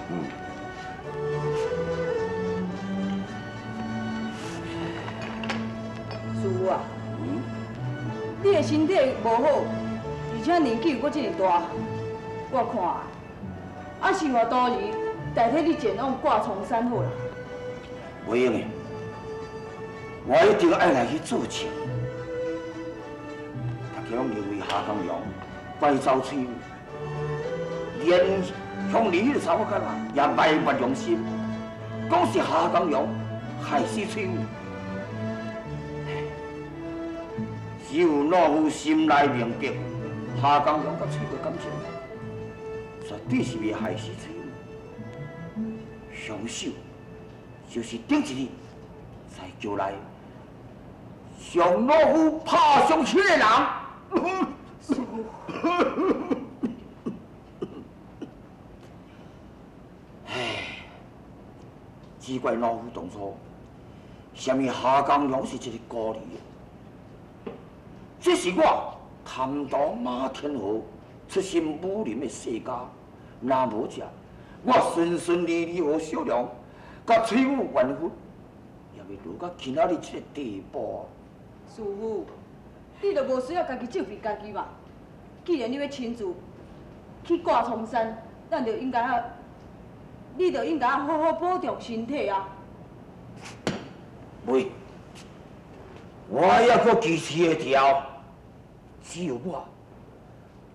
嗯。师父啊，你的身体無好，而且年紀又閣這麼大，我看啊，是換徒兒代替你前往掛床山好啦。袂用的，我一定愛來去做證。大家攏認為夏江陽拐走翠母，連鄉里彼個查某囡仔也埋沒良心，講是夏江陽害死翠母。只有老夫心內明白，夏江陽佮翠母感情，絕對是袂害死翠母。兇手就是頂一日在橋內向老夫拍傷彼個人。師父，唉，只怪老夫當初，啥物夏江陽是一個孤兒。這是我貪圖馬天和出身武林的世家，若無這，我順順利利予小良佮翠母完婚，也袂落到今仔日這個地步啊！師父，你就無需要家己責備家己嘛。既然你欲親自去掛床山，咱就應該啊，你就應該好好保重身體啊。袂，我猶閣堅持會牢。只有我，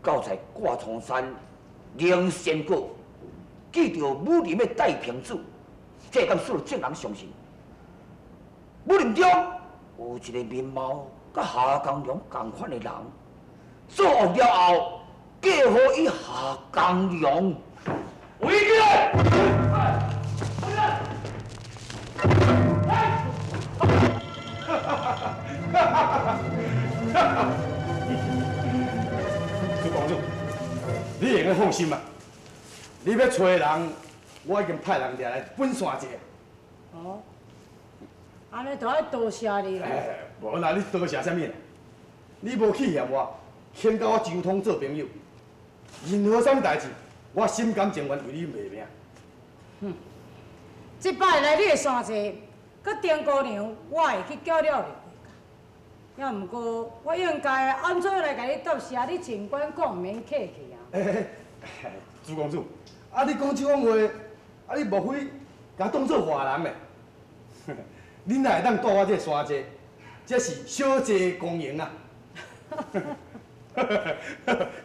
到在掛床山靈仙閣，見著武林的太平子，這敢使眾人相信？武林中有一個面貌佮夏江陽仝款的人，做惡了後，嫁予伊夏江陽。圍起來！朱公子，你會用放心啊！你欲揣人，我已經派人掠來分散一下。哦，按呢就愛多謝你啦。無啦，你多謝啥物啦？你無去嫌我，肯佮我周通做朋友，任何啥物代誌，我心甘情願為你賣命。哼，這擺來你的山寨，佮丁姑娘，我會去叫了入。也毋過，我應該按怎來共你答謝？你盡管講，毋免客氣啊。欸，朱公子，啊你講這種話，啊你莫非共當做外人咧？恁若會當蹛我這個山寨，這是小濟光榮啊！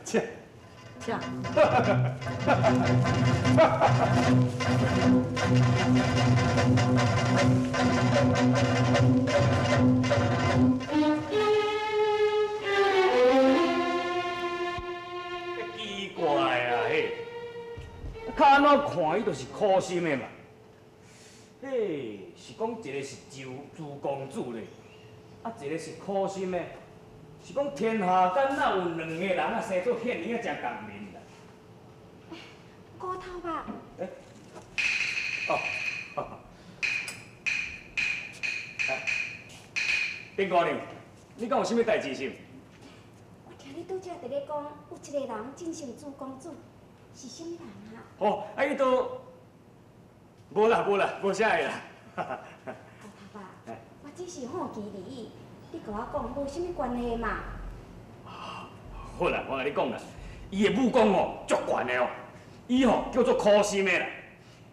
請。請。奇怪啊，嘿，較按怎看伊就是苦心的嘛。嘿，是講一個是周朱公子咧，啊一個是苦心的，是講天下間哪有兩個人啊生做遐爾啊正仝面啦？骨頭吧。欸，哦，丁姑娘，你敢有啥物代誌是？我聽你拄才佇咧講，有一個人真像朱公子，是啥物人啊？哦，啊伊都無啦無啦，無啥個啦。骨頭吧，我只是好奇而已，你共我講無啥物關係嘛？好啦，我共你講啦，伊的武功吼足懸的哦，伊吼叫做苦心的啦。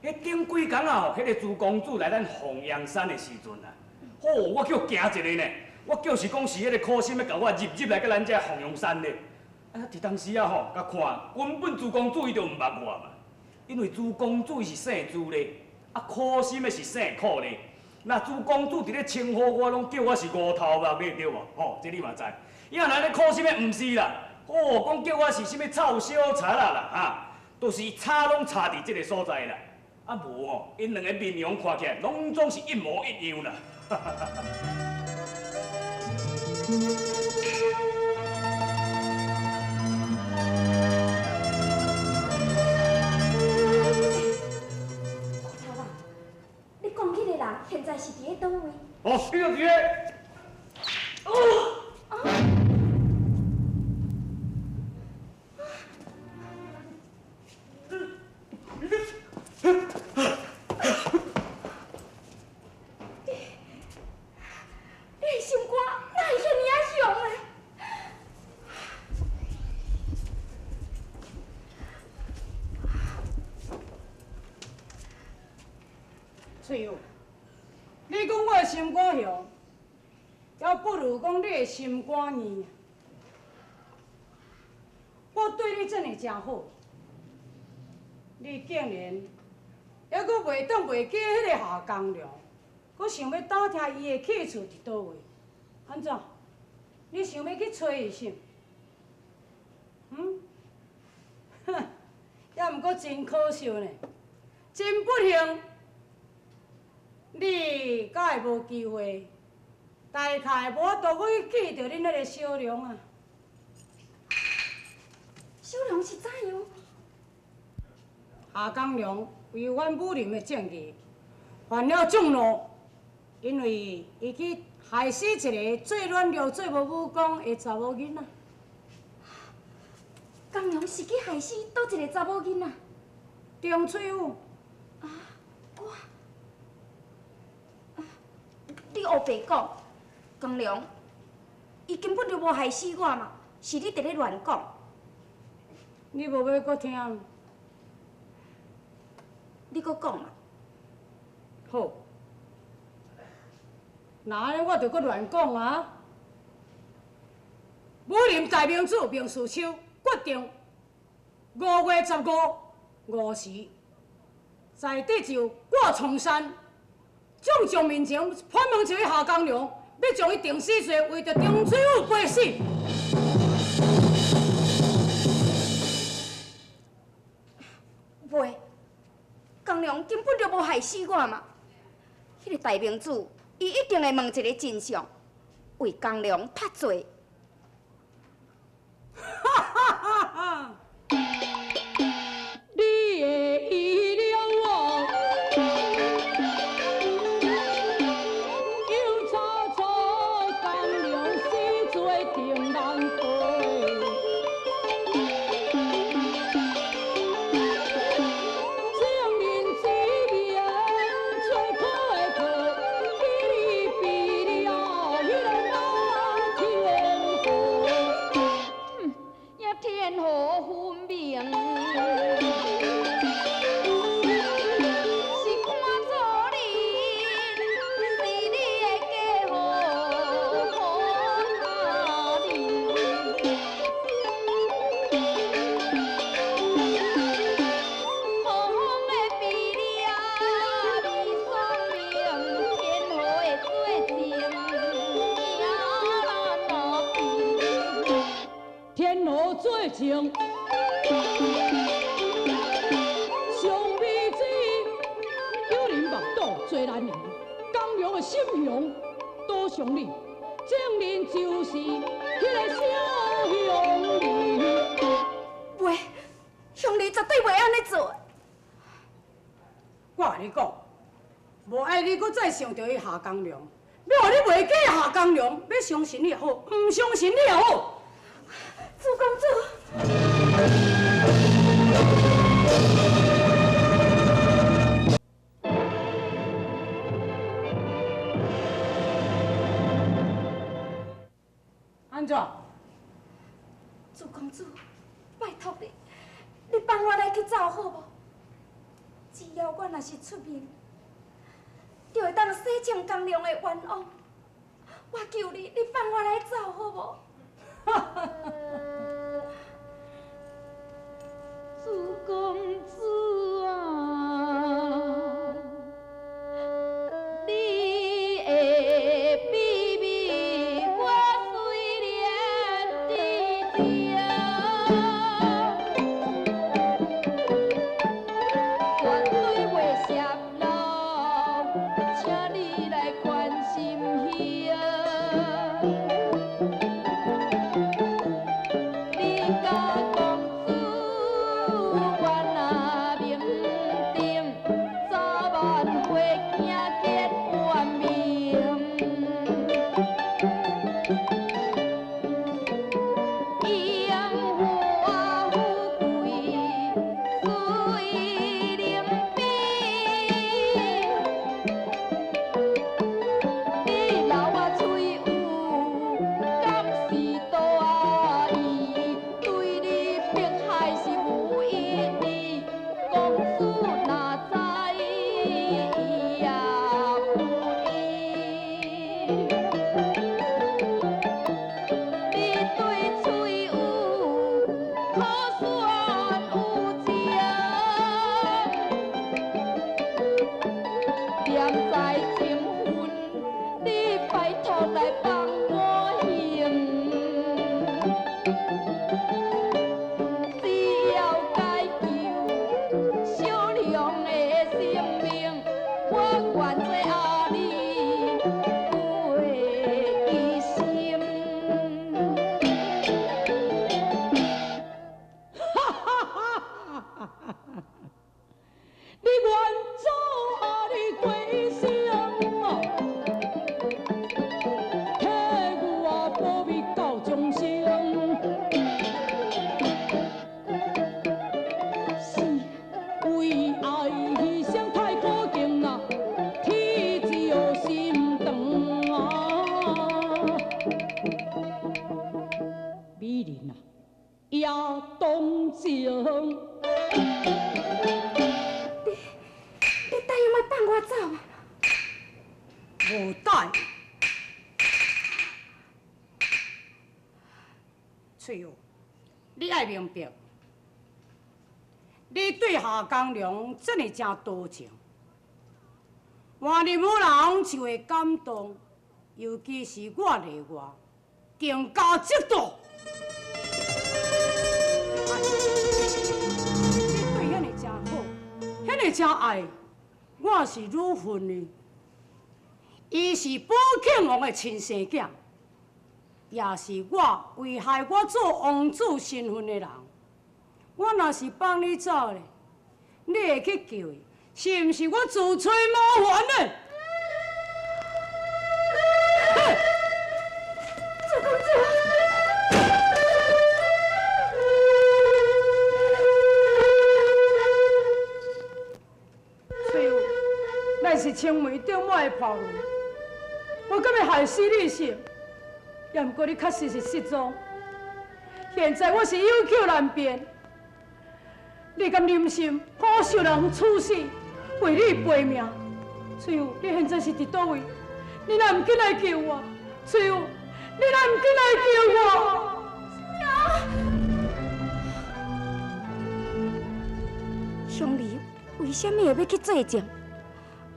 彼頂幾工啊吼，彼個朱公子來咱鳳陽山的時陣啊，吼，我叫驚一个呢，我就是講是彼個苦心欲共我入入來到咱這鳳陽山咧。啊，佇當時啊吼，共看根本朱公子伊就毋捌我嘛，因為朱公子伊是姓朱咧，啊苦心的是姓苦咧。那朱公子佇咧稱呼我，攏叫我是吳頭目咧，對無？吼，這你嘛知。伊若咧苦心的毋是啦，哦，講叫我是啥物臭小賊仔啦，哈，就是差攏差佇這個所在啦。啊無吼，𪜶兩個面容看起來攏總是一模一樣啦。骨頭啊，你講彼個人現在是佇咧佗位？哦，伊就佇咧。哦。翠玉，你講我的心肝雄，猶不如講你的心肝硬。我對你這爾誠好，你竟然猶閣袂當袂記彼個夏江良，閣想欲打聽伊的去處佇佗位？按怎？你想欲去揣伊是？嗯？哼，猶毋過真可惜呢，真不幸，你敢會無機會，大概無法度閣去見著恁彼个小良啊。小良是怎樣？夏江良違反武林的正義，犯了眾怒，因為伊去害死一个做軟弱、做無武功的查某囡仔。江良是去害死佗一个查某囡仔？張翠玉。啊，我，你烏白講，江良，伊根本就無害死我嘛，是你佇咧亂講。你無欲閣聽？你閣講嘛。好，那按呢我就閣亂講啊！武林大明主明世秋決定5月15午時，在德州掛松山眾將面前盤問一个夏江良，欲將伊定死罪，為著張翠玉背死。袂，江良根本就無害死我嘛！彼个大明主，伊一定會問一个真相，為江良脫罪。哈哈哈哈！你的意料哦，又查出江良死罪定难背。证人之言最可靠，比你比了彼个马天河。也天河分明，是看做你，是你的家好好阿好风的比了李双明，天河的做证也难比。天河做证，上美水，有人目睹做难言，江良的心雄倒上你，证人就是彼个小乡里。袂，乡里絕對袂按呢做。我共你講，無愛你閣再想著彼夏江良，欲予你袂記夏江良，欲相信你也好，毋相信你也好。朱公子。按怎？朱公子，拜託你，你放我來去走好無？只要我若是出面，就會當洗清江良的冤枉。我求你，你放我來走好無？朱公子啊，你的秘密我雖然知情，絕對袂泄露，請你來關心兄。你甲公子冤啊明定，早晚會驚見冤名。榮華富貴隨能比，你留我翠玉，敢是多意？對你迫害是無意義，公子哪知呀？念在情分，你拜託來放我行。只要解救小龍的性命，我願做阿你過一生。你願做阿你過一生哦，替我保密到終生。是為愛犧牲太可敬啊，天只有心腸啊。美人啊，也動情。你答應欲放我走無？無答應。翠玉，你愛明白，你對夏江良真的誠多情，換任何人就會感動，尤其是我例外，更加嫉妒。你對遐爾誠好，遐爾誠愛，我是女份的。伊是寶慶王的親生囝，也是我危害我做王子身份的人。我若是放你走咧，你會去救伊，是毋是我自找麻煩呢？哼！朱公子，翠玉，咱是青梅竹馬的伴侶，我敢會害死你心？也毋過你確實是失蹤，現在我是有口難辯。你敢忍心苦受人處死，為你賠命？翠玉，你現在是佇佗位？你若毋緊來救我？翠玉，你若毋緊來救我？娘，鄉里為啥物會欲去作證？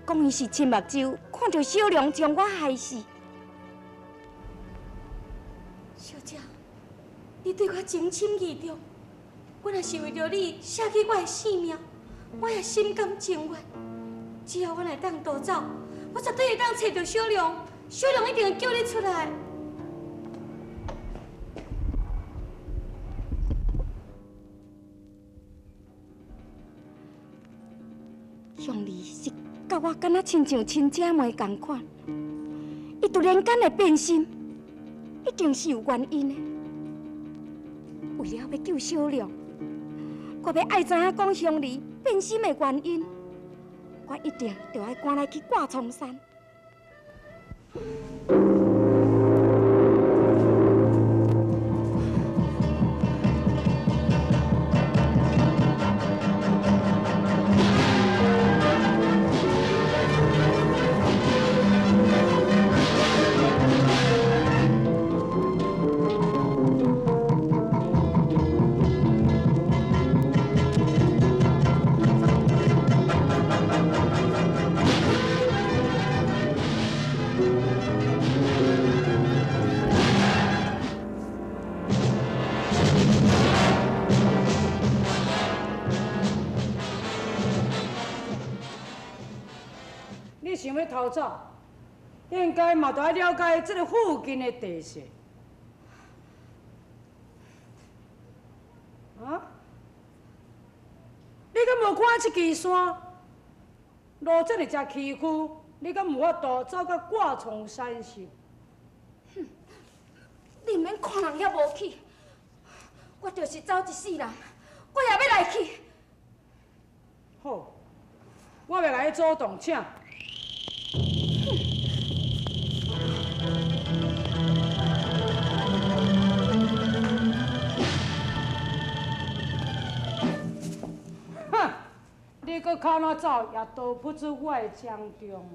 講伊是親目睭看著小龍將我害死。小姐，你對我情深意重，我若是為著你捨棄我的性命，我也心甘情願。只要我會當逃走，我絕對會當揣著小龍，小龍一定會救你出來。鄉里是佮我敢若親像親姐妹仝款，伊突然間會變心，一定是有原因的。為了欲救小龍，我欲愛知影講鄉里變心的原因，我一定著愛趕來去掛蒼山。你想欲逃走，應該嘛著愛了解這个附近的地勢。啊？你敢無看這支山？路遮爾誠崎嶇，你敢有法度走到掛蒼山上？哼！你毋免看人遐無趣，我就是走一世人，我也欲來去。好，我袂來你阻擋，請。哼！你閣較怎走，也逃不出我的掌中。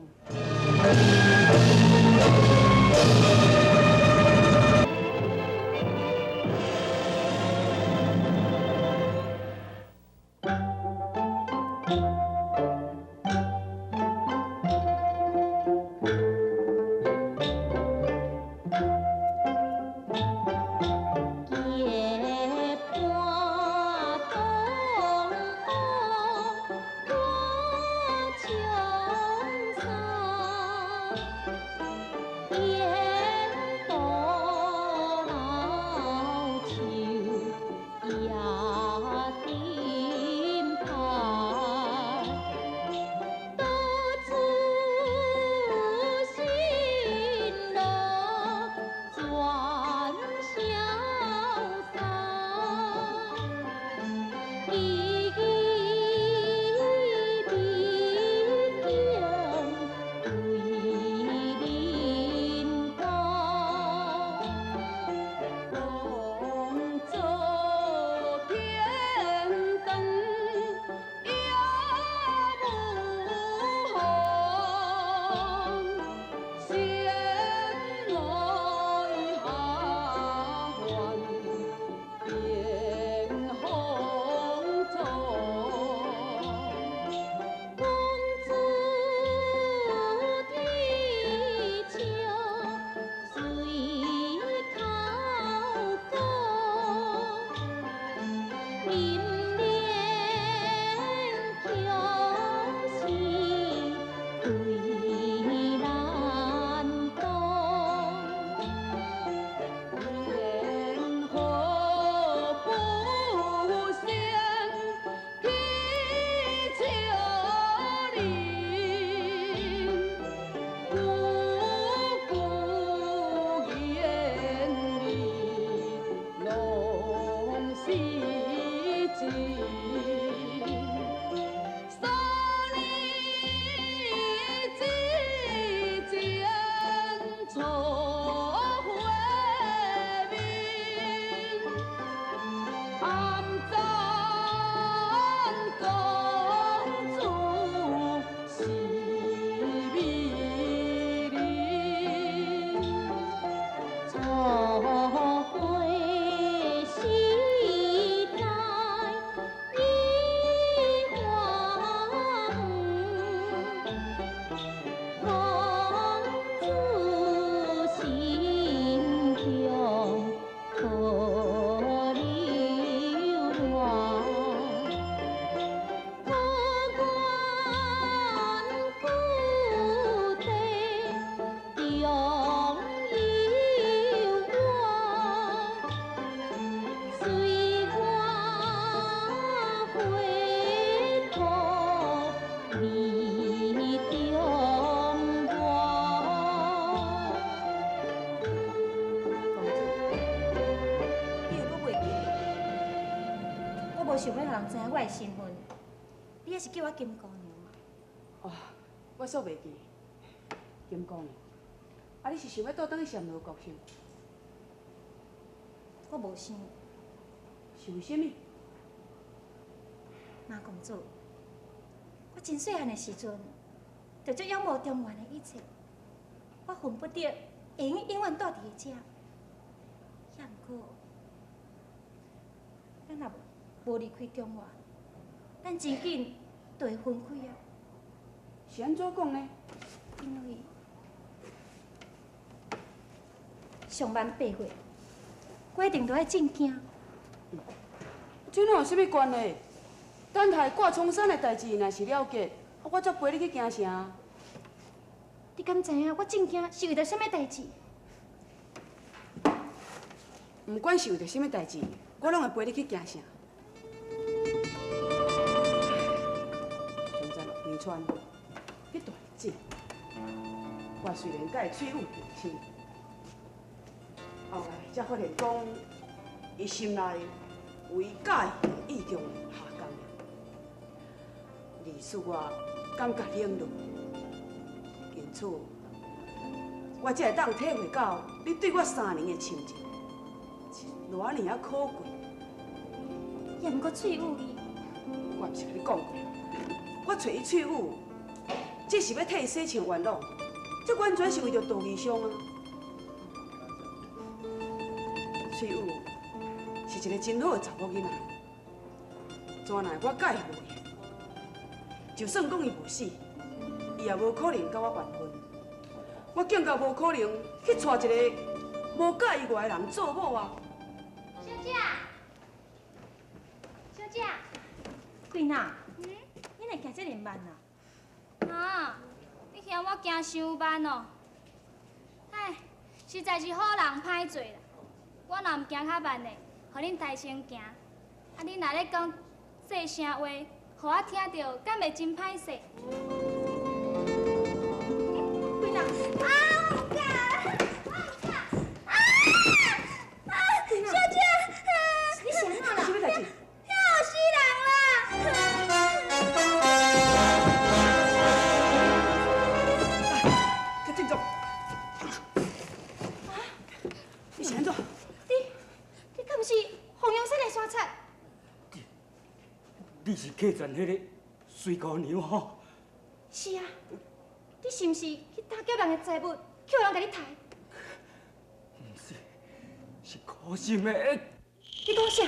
想欲予人知影我的身份，你还是叫我金姑娘嘛。哦，我煞袂记，金姑娘，啊，你是想欲倒转去暹罗国是？我无想。是为啥物？马公主，我真细汉的时阵，就足仰慕中原的一切，我恨不得会用永远蹛伫遮。也毋过，咱若无离开中原，咱真紧就会分开啊。是按怎讲呢？因为上万八月，我一定都爱进京。这哪有啥物关系？等下挂苍山的代志若是了结，我才陪你去京城。你敢知影我进京是为著啥物代志？毋管是为著啥物代志，我拢会陪你去京城。从前陆平川彼段日子，我虽然佮伊喙语定亲，后来才发现讲，伊心内有伊佮意的意中人夏江良，而使我感觉冷落。因此，我才会当体会到你对我3年的深情是偌尔仔可贵。也毋过翠玉伊，我毋是共你讲过，我揣伊翠玉，只是欲替伊洗清冤枉，这完全是为著道义上啊。翠玉是一个真好的查某囡仔，怎奈我佮伊无缘，就算讲伊无死，伊也无可能佮我缘分。我更加无可能去娶一个无佮意我的人做某啊！小姐，小姐，桂娜，你哪行这尔慢啊？啊，你嫌我行伤慢哦？唉，实在是好人歹做啦。我若毋行较慢的，予恁抬先行。啊，恁若咧讲细声话，予我听著，敢会真歹势？桂娜，啊，毋敢，我毋敢，啊啊！小姐，你是按怎啦？啥物代志？吓死人啦！较振作。你是按怎？你敢毋是凤阳山的山贼？你是客串彼个水姑娘吼？是啊，你是毋是去打劫人的财物，叫人共你刣？毋是，是苦心的。你讲啥？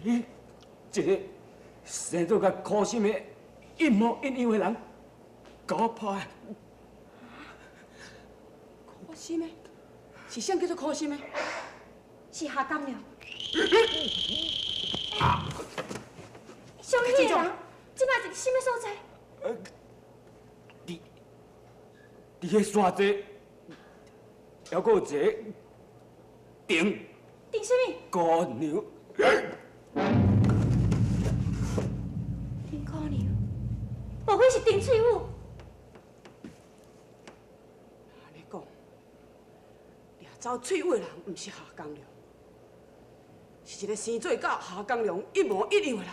你一个生做佮苦心的一模一样的人，共我拍的。苦心的？是啥叫做苦心的？是夏江良。啥物个人？这摆伫啥物所在？伫彼山底，犹阁有一个丁丁啥物？姑娘。丁姑娘，莫非是丁翠玉？按呢讲，掠走翠玉的人，毋是夏江良，是一个生做佮夏江良一模一样的人。